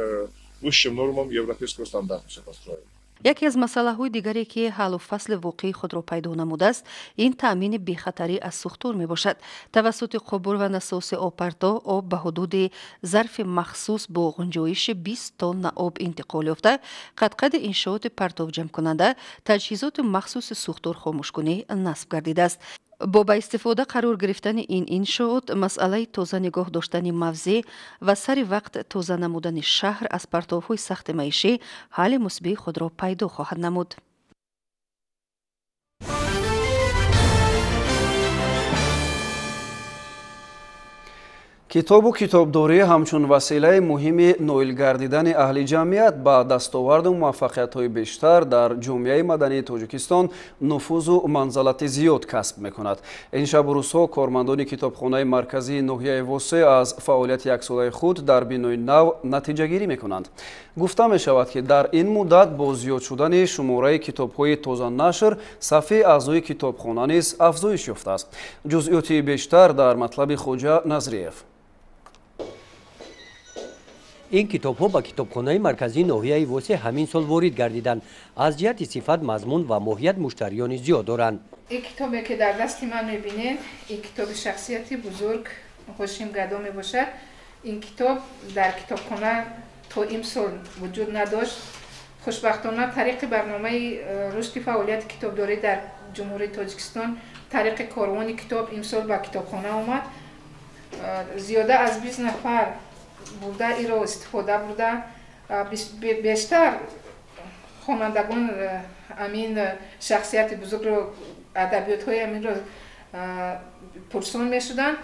высшим нормам европейского стандарта все построено. Яке аз масъалаҳои дигаре, ки ҳаллу фасли воқеии худро пайдо намудааст, ин таъмини бехатарӣ аз сӯхтор мебошад. Тавассути қубур ва насоси обпарто об ба ҳудуди зарфи махсус бо ғунҷоиши 20 тонна об интиқол ёфта, қадқади иншооти партовҷамъкунанда таҷҳизоти махсуси сӯхторхомӯшкунӣ насб гардидааст. Бо ба истифода қарор гирифтани ин иншоот, масъалаи тоза нигоҳ доштани мавзеъ ва сари вақт тоза намудани шаҳр аз партовҳои сахти маишӣ ҳалли мусбии худро пайдо хоҳад намуд. Китобу китобдорӣ ҳамчун василаи муҳими ноил гардидани аҳли ҷамъият ба дастоварду муваффақиятҳои бештар дар ҷомеаи мадании Тоҷикистон нуфузу манзалати зиёд касб мекунад. Ин шабу рӯзҳо кормандони китобхонаи марказии ноҳияи Восе аз фаъолияти яксолаи худ дар бинои нав натиҷагирӣ мекунанд. Гуфта мешавад, ки дар ин муддат бо зиёд шудани шумораи китобҳои тозанашр сафи аъзои китобхона низ афзоиш ёфтааст. Ҷузъиёти бештар дар матлаби Хоҷа Назриев. Ин китобҳо ба китобхонаи марказии ноҳияи Восе ҳамин сол ворид гардиданд. Аз ҷиҳати сифат, мазмун ва моҳият муштариёни зиёд доранд. Ин китобе ки дар дасти ман мебинед, ин китоби шахсияти бузург Ҳошим Гадо мебошад. Ин китоб дар китобхона то имсол вуҷуд надошт. Хушбахтона, тариқи барномаи рушди фаъолияти китобдорӣ дар Ҷумҳурии Тоҷикистон, тариқи корвони китоб имсол ба китобхона омад. Зиёда аз 20 нафар бурда иро истифода бурда. Бештар хонандагон амин шахсияти бузургро, адабиётҳои аминро пурсон мешуданд.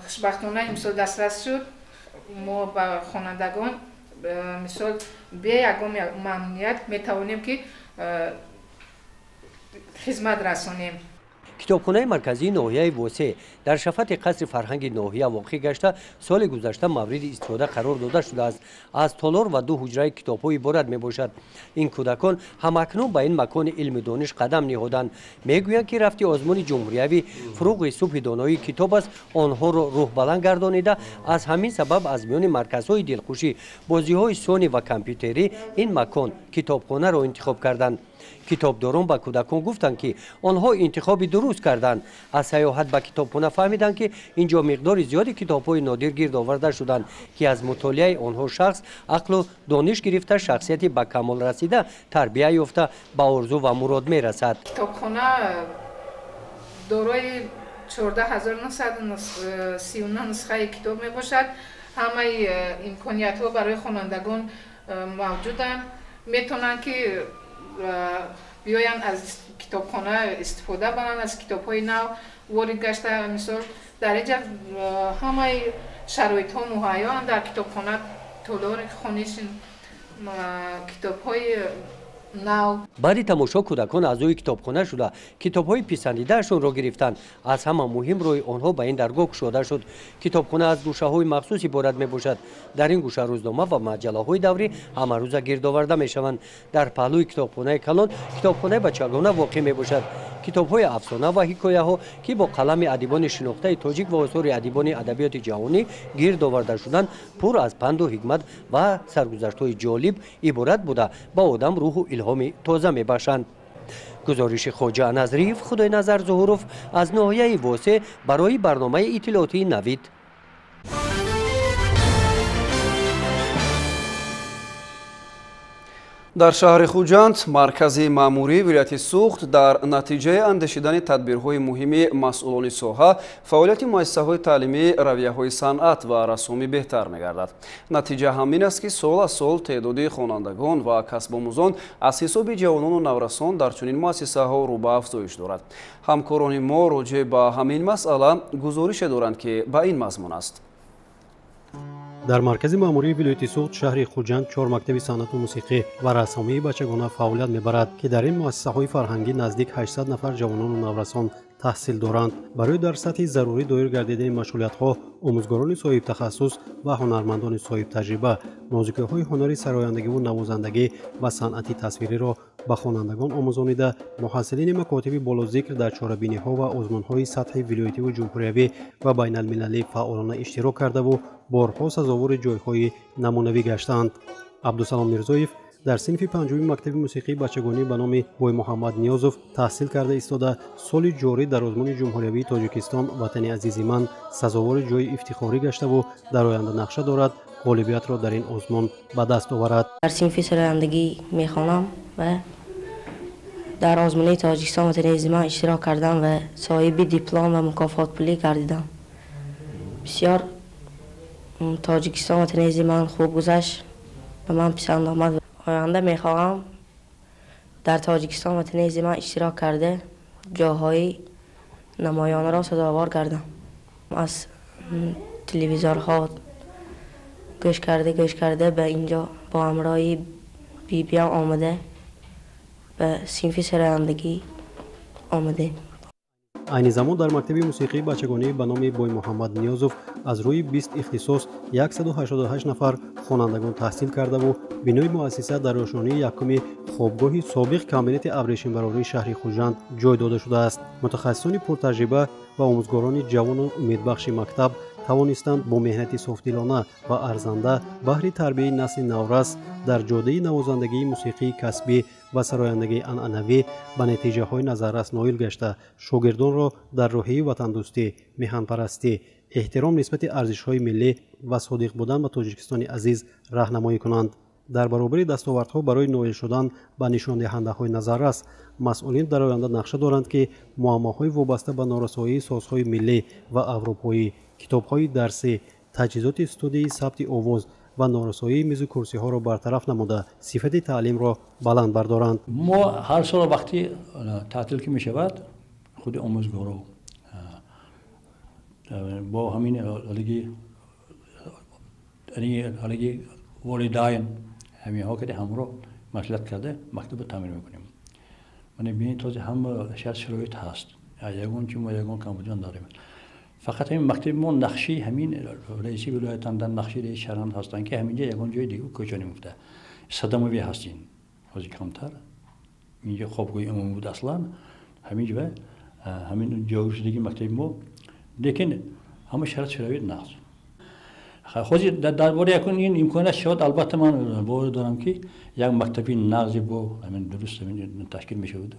Хушбахтона, имсол дастрас шуд. Мо ба хонандагон, мисол, бе ягон мамнуният метавонем ки хизмат расонем. Китобхонаи марказии ноҳияи Восе дар шафати қасри фарҳанги ноҳия воқеъ гашта, соли гузашта мавриди истифода қарор дода шудааст. Аз толор ва ду ҳуҷраи китобҳо иборат мебошад. Ин кӯдакон ҳамакнун ба ин макони илму дониш қадам ниҳоданд. Мегӯянд, ки рафти озмуни ҷумҳуриявӣ «Фуруғи субҳи доноии китоб аст» онҳоро рӯҳбаланд гардонида. Аз ҳамин сабаб аз миёни марказҳои дилхушӣ, бозиҳои сони ва компютерӣ ин макон, китобхонаро интихоб карданд. Китобдорон ба кӯдакон гуфтанд, ки онҳо интихоби дуруст карданд. Аз саёҳат ба китобхона фаҳмиданд, ки ин ҷо миқдори зиёди китобҳои нодир гирд оварда шуданд, ки аз мутолиаи онҳо шахс ақлу дониш гирифта, шахсияти ба камол расида тарбия ёфта, ба орзу ва мурод мерасад. Китобхона дорои 14,939 нусхаи китоб мебошад. Ҳамаи имкониятҳо барои хонандагон мавҷуданд, метавонанд ки биёянд, аз китобхона истифода баранд, аз китобҳои нав ворид гашта. Мисол, дар инҷа ҳамаи шароитҳо муҳайёанд. Дар китобхона толори хониши китобҳои нав. Баъди тамошо кӯдакон аъзои китобхона шуда, китобҳои писандидаашонро гирифтанд. Аз ҳама муҳим, роҳи онҳо ба ин даргоҳ кушода шуд. Китобхона аз гӯшаҳои махсус иборат мебошад. Дар ин гӯша рӯзнома ва маҷаллаҳои даврӣ ҳамарӯза гирд оварда мешаванд. Дар паҳлӯи китобхонаи калон китобхонаи бачагона воқеъ мебошад. Китобҳои афсона ва ҳикояҳо, ки бо қалами адибони шинохтаи тоҷик ва осори адибони адабиёти ҷаҳонӣ гирд оварда шуданд, пур аз панду ҳикмат ва саргузаштҳои ҷолиб иборат буда, ба одам рӯҳу илҳоми тоза мебахшанд. Гузориши Хоҷа Назриев, Худойназар Зуҳуров аз ноҳияи Восе барои барномаи иттилоотии «Навид». Дар шаҳри Хуҷанд, маркази маъмурии вилояти Суғд, дар натиҷаи андешидани тадбирҳои муҳими масъулони соҳа фаъолияти муассисаҳои таълимӣ, равияҳои санъат ва рассомӣ беҳтар мегардад. Натиҷа ҳамин аст, ки сол аз сол теъдоди хонандагон ва касбомӯзон аз ҳисоби ҷавонону наврасон дар чунин муассисаҳо рӯ ба афзоиш дорад. Ҳамкорони мо роҷеъ ба ҳамин масъала гузорише доранд, ки ба ин мазмун аст. Дар маркази маъмурии вилояти Суғд, шаҳри Хуҷанд, чор мактаби санъату мусиқӣ ва рассомии бачагона фаъолият мебарад, ки дар ин муассисаҳои фарҳангӣ наздик 800 нафар ҷавонону наврасон таҳсил доранд. Барои дар сатҳи зарурӣ доир гардидани машғулиятҳо омӯзгорони соҳибтахассус ва ҳунармандони соҳибтаҷриба нозукиҳои ҳунари сарояндагиву навозандагӣ ва санъати тасвириро ба хонандагон омӯзонида, муҳассилини макотиби болозикр дар чорабиниҳо ва озмунҳои сатҳи вилоятиву ҷумҳуриявӣ ва байналмилалӣ фаъолона иштирок кардаву борҳо сазовори ҷойҳои намунавӣ гаштаанд. Абдусалом Мирзоев дар синфи панҷуми мактаби мусиқии бачагонӣ ба номи Боймуҳаммад Ниёзов таҳсил карда истода, соли ҷорӣ дар озмуни ҷумҳуриявии Тоҷикистон «Ватани азизи ман» сазовори ҷойи ифтихорӣ гаштаву дар оянда нақша дорад ғолибиятро дар ин озмун ба даст оварад. Дар синфи сарояндагӣ мехонам ва дар озмуни Тоҷикистон «Ватани азизи ман» иштирок кардам ва соҳиби диплом ва мукофотпулӣ гардидам. Бисёр Тоҷикистон «Ватани азизи ман» хуб гузашт, ба ман писанд омад. Оянда мехоҳам дар Тоҷикистон «Ватани азизи ман» иштирок карда, ҷойҳои намоёнро сазовор гардам. Аз телевизорҳо гӯш карда, гӯш карда ба инҷо бо ҳамроҳи бибиям омада, ба синфи сарояндагӣ омадем. Айни замон дар мактаби мусиқии бачагонӣ ба номи Боймуҳаммад Ниёзов аз рӯи 20 ихтисос 188 нафар хонандагон таҳсил кардаву бинои муассиса дар рошонии якуми хобгоҳи собиқ комбинати абрешимбарории шаҳри Хуҷанд ҷой дода шудааст. Мутахассисони пуртаҷриба ва омӯзгорони ҷавону умедбахши мактаб Тавонистанд бо меҳнати софдилона ва арзанда баҳри тарбияи насли наврас дар ҷодаи навозандагии мусиқии касбӣ ва сарояндагии анъанавӣ ба натиҷаҳои назаррас ноил гашта, шогирдонро дар рӯҳияи ватандӯстӣ, меҳанпарастӣ, эҳтиром нисбати арзишҳои миллӣ ва содиқ будан ба Тоҷикистони азиз раҳнамоӣ кунанд. Дар баробари дастовардҳо барои ноил шудан ба нишондиҳандаҳои назаррас, масъулин дар оянда нақша доранд, ки муаммоҳои вобаста ба норасоии созҳои миллӣ ва аврупоӣ, китобҳои дарсӣ, таҷҳизоти студияи сабти овоз ва норасоии мизу курсиҳоро бартараф намуда, сифати таълимро баланд бардоранд. Мо ҳар сол вақти таътил ки мешавад, худи омӯзгоро бо ҳамин ҳалиги волидайн ҳаминҳо ки ҳамро маслиҳат карда мактабро таъмир мекунем. Мана бинед, този ҳама шарт шароит ҳаст, ягон чи мо ягон камбудиён надорем. Фақат ҳамин мактаби мо нақши ҳамин раиси вилоятанда, нақши раиси шаҳранд ҳастанд, ки ҳаминҷа ягон ҷои дига кӯча намефта. Садамавӣ ҳастин ҳозир камтар инҷа хобгоҳи умумӣ буд аслан, ҳаминҷа ҳамин ҷойгиршудагии мактаби мо, лекин ҳама шарт шароит нақс. Ҳозир дар бораи якун ин имконият шавад, албатта ман бовар дорам, ки як мактаби нағзи бо ҳамин дуруст ҳамин ташкил мешавад,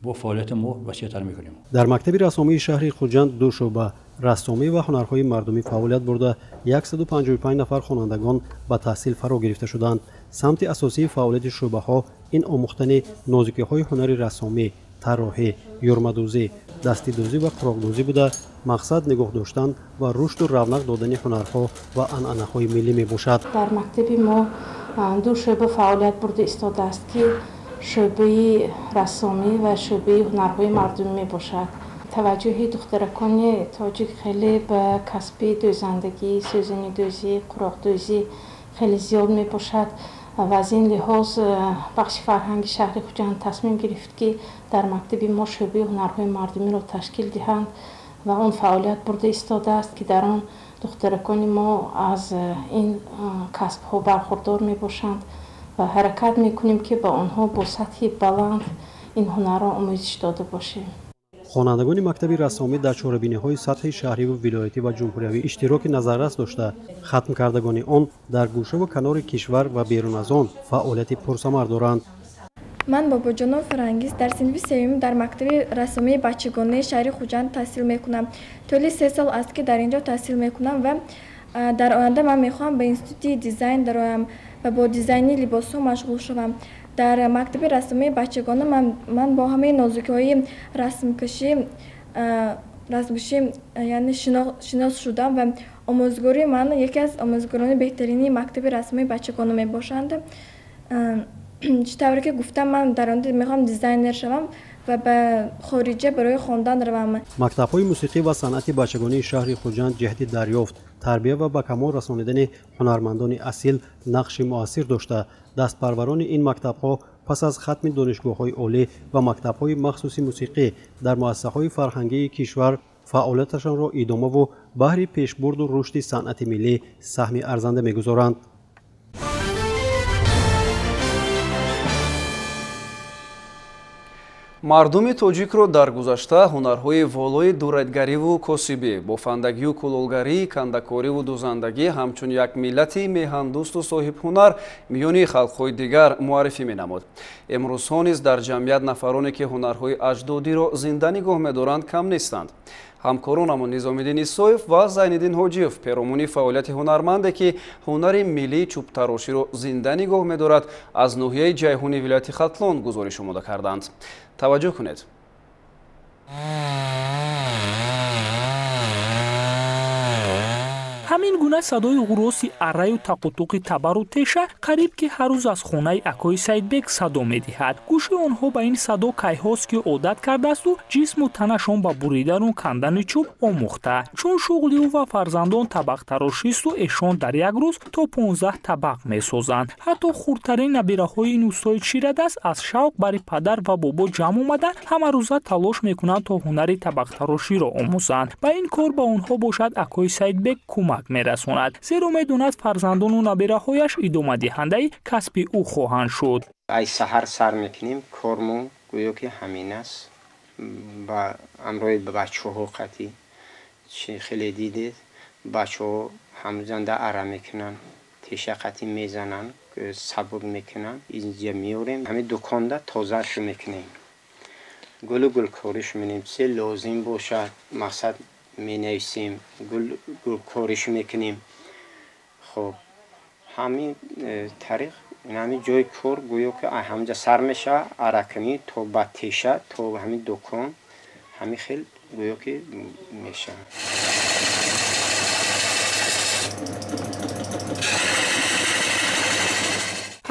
бо фаъолияти мо васеътар мекунем. Дар мактаби рассомии шаҳри Хуҷанд ду шӯъба рассомӣ ва ҳунарҳои мардумӣ фаъолият бурда, 155 нафар хонандагон ба таҳсил фаро гирифта шуданд. Самти асосии фаъолияти шӯъбаҳо ин омӯхтани нозукиҳои ҳунари рассомӣ, тарроҳӣ, юрмадӯзӣ, дастидӯзӣ ва қуроқдӯзӣ буда, мақсад нигоҳ доштан ва рушду равнақ додани ҳунарҳо ва анъанаҳои миллӣ мебошад. Дар мактаби мо ду шӯъба фаъолият бурда истодааст, ки шӯъбаи рассомӣ ва шӯъбаи ҳунарҳои мардумӣ мебошад. Таваҷҷӯҳи духтаракони тоҷик хеле ба касби дӯзандагӣ, сӯзанидӯзӣ, қуроқдӯзӣ хеле зиёд мебошад ва аз ин лиҳоз бахши фарҳанги шаҳри Хуҷанд тасмим гирифт, ки дар мактаби мо шӯъбаи ҳунарҳои мардумиро ташкил диҳанд ва он фаъолият бурда истодааст, ки дар он духтаракони мо аз ин касбҳо бархурдор мебошанд ва ҳаракат мекунем, ки ба онҳо бо сатҳи баланд ин ҳунарро омӯзиш дода бошем. Хонандагони мактаби рассомӣ дар чорабиниҳои сатҳи шаҳриву вилоятӣ ва ҷумҳуриявӣ иштироки назаррас дошта, хатмкардагони он дар гӯшаву канори кишвар ва берун аз он фаъолияти пурсамар доранд. Ман Бобоҷонов Фарангиз дар синфи сеюм дар мактаби рассомии бачагонаи шаҳри Хуҷанд таҳсил мекунам. Тӯли 3 сол аст, ки дар ин ҷо таҳсил мекунам ва дар оянда ман мехоҳам ба институти дизайн дароям ва бо дизайни либосҳо машғул шавам. Дар мактаби рассомии бачагона ман бо ҳамаи нозукиҳои расмкашӣ яъне шинос шудам ва омӯзгори ман яке аз омӯзгорони беҳтарини мактаби рассомии бачагона мебошанд. Чӣ тавре ки гуфтам, ман дар оянда мехоҳам дизайнер шавам ва ба хориҷа барои хондан равам. Мактабҳои мусиқӣ ва санъати бачагонии шаҳри Хуҷанд ҷиҳати дарёфт, тарбия ва ба камол расонидани ҳунармандони асил нақши муассир дошта, дастпарварони ин мактабҳо пас аз хатми донишгоҳҳои олӣ ва мактабҳои махсуси мусиқӣ дар муассисаҳои фарҳангии кишвар фаъолияташонро идомаву баҳри пешбурду рушди санъати миллӣ саҳми арзанда мегузоранд. Мардуми тоҷикро дар гузашта ҳунарҳои волои дурадгариву косибӣ, бофандагию кулолгарӣ, кандакориву дӯзандагӣ ҳамчун як миллати меҳандӯсту соҳибҳунар миёни халқҳои дигар муаррифӣ менамуд. Имрӯзҳо низ дар ҷамъият нафароне, ки ҳунарҳои аҷдодиро зинда нигоҳ медоранд, кам нестанд. Ҳамкоронамон Низомиддин Исоев ва Зайниддин Ҳоҷиев перомуни фаъолияти ҳунарманде, ки ҳунари миллии чӯбтароширо зинда нигоҳ медорад, аз ноҳияи Ҷайҳуни вилояти Хатлон гузориш омода карданд. Таваҷҷӯҳ кунед. Ҳамин гуна садои ғуроси арраю тақутуқи табару теша қариб ки ҳар рӯз аз хонаи акои Саидбек садо медиҳад. Гӯши онҳо ба ин садо кайҳост, ки одат кардаасту ҷисму танашон ба буридану кандани чӯб омӯхта. Чун шуғли ӯ ва фарзандон табақтарошисту эшон дар як рӯз то 15 табақ месозанд. Ҳатто хурдтарин набираҳои ин устои чирадаст аз шавқ бари падар ва бобо ҷамъ омада ҳамарӯза талош мекунанд, то ҳунари табақтароширо омӯзанд. Ба ин кор ба онҳо бошад акои Саидбек кӯмак мерасонад, зеро медонад фарзандону набираҳояш идомадиҳандаи касби ӯ хоҳанд шуд. Ай саҳар сар мекунем, кормон гӯё ки ҳамин аст. Ба ҳамроҳи бачаҳо қатъӣ чи хеле дидед, Бачаҳо ҳамзанда ара мекунанд, теша қатӣ мезананд, сабук мекунанд. Инҷа меорем, ҳамин дуконда тозааш мекунем. Гулу гулкориш менем, чизе лозим бошад, мақсад менависем, гулкориш мекунем. Хоб, ҳамин тариқ, ҳамин ҷои кор гӯё ки ҳамҷа сар мешавад, аракунӣ то ба теша, то ҳамин дукон, ҳамин хел гӯё ки мешавад.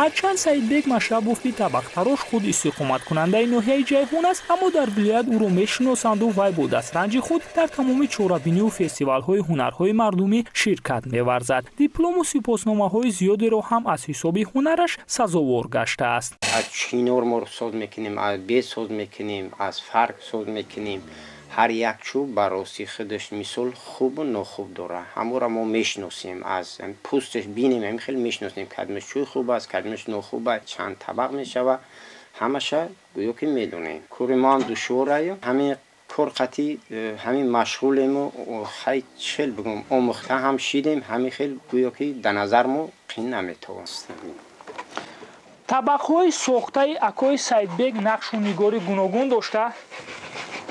Ҳарчанд Саидбек Машрабови табақтарош худ истиқоматкунандаи ноҳияи Ҷайҳун аст, аммо дар вилоят ӯро мешиносанду вай бо дастранҷи худ дар тамоми чорабинию фестивалҳои ҳунарҳои мардумӣ ширкат меварзад. Диплому сипосномаҳои зиёдеро ҳам аз ҳисоби ҳунараш сазовор гаштааст. Аз чинор мо соз мекунем, аз бед соз мекунем, аз фарқ соз мекунем. Ҳар як чӯб ба рости худаш мисол хубу нохуб дорад. Ҳамонро мо мешиносем, аз пӯсташ бинем, ҳамин хел мешиносем, кадомаш чӯи хуб аст, кадомаш нохуб аст, чанд табақ мешавад, ҳамаша гӯё ки медонем. Кори мо ҳам душвор аю, ҳамин кор қатӣ ҳамин машғулему, хай чӣ хел бигӯм, омӯхта ҳам шидем, ҳамин хел гӯё ки дар назар мо қин наметавонист. Табақҳои сохтаи акои Саидбек нақшу нигори гуногун дошта,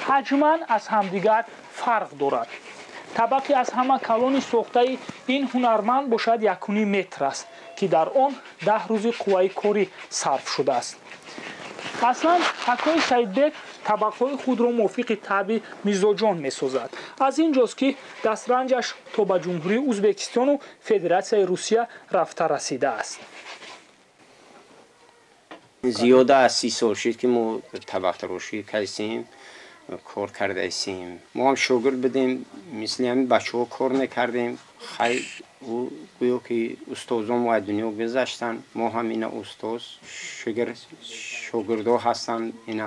ҳаҷман аз ҳамдигар фарқ дорад. Табақи аз ҳама калони сохтаи ин ҳунарманд бошад 1,5 метр аст, ки дар он 10 рӯзи қувваи корӣ сарф шудааст. Аслан акои Саидбек табақҳои худро мувофиқи таъби мизоҷон месозад. Аз ин ҷост, ки дастранҷаш то ба Ҷумҳурии Ӯзбекистону Федератсияи Русия рафта расидааст. Зиёда аз 30 сол шуд, ки мо табақтарошӣ кардем, кор кардаистем. Мо ҳам шогирд будем, мисли ҳамин бачаҳо кор мекардем. Хай, гӯё ки устозон мо аз дунё гузаштанд, мо ҳам ина устоз, шогирдҳо ҳастанд, ина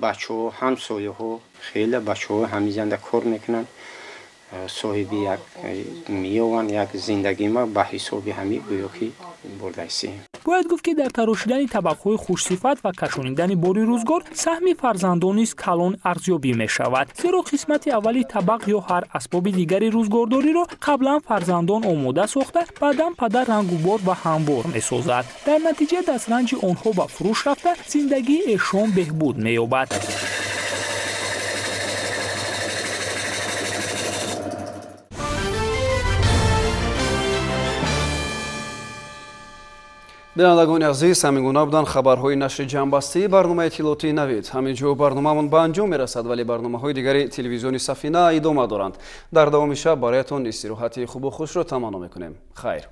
бачаҳо, ҳамсояҳо, хеле бачаҳо ҳамизанда кор мекунанд, соҳиби як меёванд, як зиндагӣ ма ба ҳисоби ҳамин гӯё ки бурдаистем. Бояд гуфт, ки дар тарошидани табақҳои хушсифат ва кашонидани бори рӯзгор саҳми фарзандон низ калон арзёбӣ мешавад, зеро қисмати аввали табақ ё ҳар асбоби дигари рӯзгордориро қаблан фарзандон омода сохта, баъдан падар рангубор ва ҳамвор месозад. Дар натиҷа дастранҷи онҳо ба фурӯш рафта, зиндагии эшон беҳбуд меёбад. Бинандагони азиз, ҳамин гуна буданд хабарҳои нашри ҷамъбастии барномаи иттилоотии Навид. Ҳамин ҷо барномаамон ба анҷом мерасад, вале барномаҳои дигари телевизиони Сафина идома доранд. Дар давоми шаб бароятон истироҳати хубу хушро таманно мекунем. Хайр.